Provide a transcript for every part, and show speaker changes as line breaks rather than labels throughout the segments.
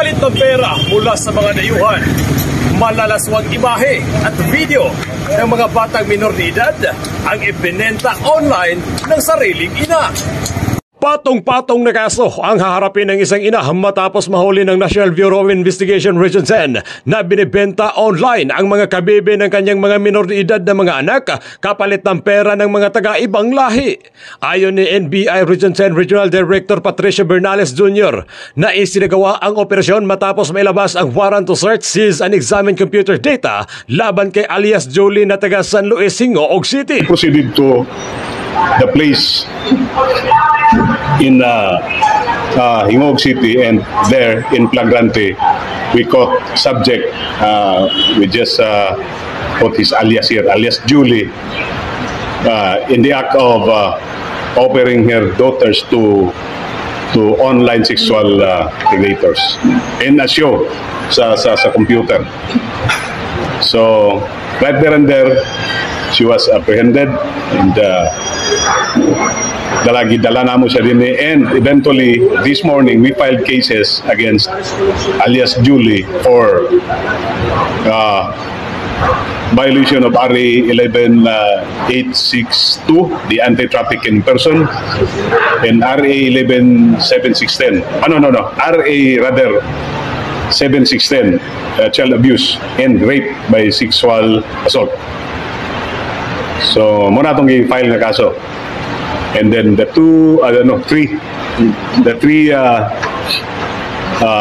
Kapalit ng pera mula sa mga dayuhan, malalaswang imahe at video ng mga batang minor de edad ang ibinenta online ng sariling ina. Patong-patong na kaso ang haharapin ng isang ina matapos mahuli ng National Bureau of Investigation Region 10 na binibenta online ang mga kabibi ng kanyang mga minor de edad na mga anak kapalit ng pera ng mga taga-ibang lahi. Ayon ni NBI Region 10 Regional Director Patricio Bernales Jr. na isinagawa ang operasyon matapos mailabas ang warrant to search, seize and examine computer data laban kay alias Julie na taga San Luis, Gingoog City.
Proceeded to the place in Gingoog City and there in flagrante we caught subject. We just put his alias here, alias Julie, in the act of offering her daughters to online sexual predators in a show sa computer. So right there and there she was apprehended and dala namo siya din eh. And eventually this morning we filed cases against alias Julie for violation of RA 11862, the anti-traffic in person, and RA 11716. Ah, no, RA rather 7610, child abuse and rape by sexual assault. So, mao na atong i-file na kaso. And then the two, I don't know, three, the three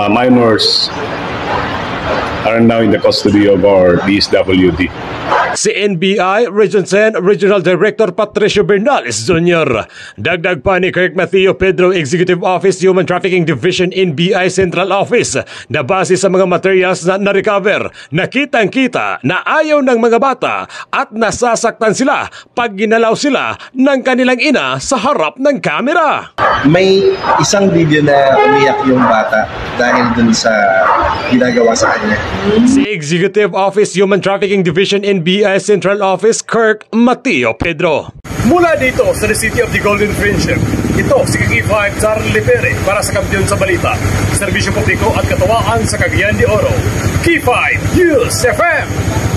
minors are now in the custody of our DSWD.
Si NBI Region 10 Regional Director Patricio Bernales Jr. Dagdag pa ni Kirk Mateo Pedro, Executive Office, Human Trafficking Division, NBI Central Office, na base sa mga materials na na-recover, nakitang-kita na ayaw ng mga bata at nasasaktan sila pag ginalaw sila ng kanilang ina sa harap ng kamera.
May isang video na umiyak yung bata dahil dun sa ginagawa sa kanya.
Si Executive Office, Human Trafficking Division, NBI Central Office, Kirk Mateo Pedro. Mula dito sa the City of the Golden Friendship, ito si Kiki5 Charlie Pere para sa Kampiyon sa Balita, serbisyo publiko at katawaan sa Cagayan de Oro. K5 News FM!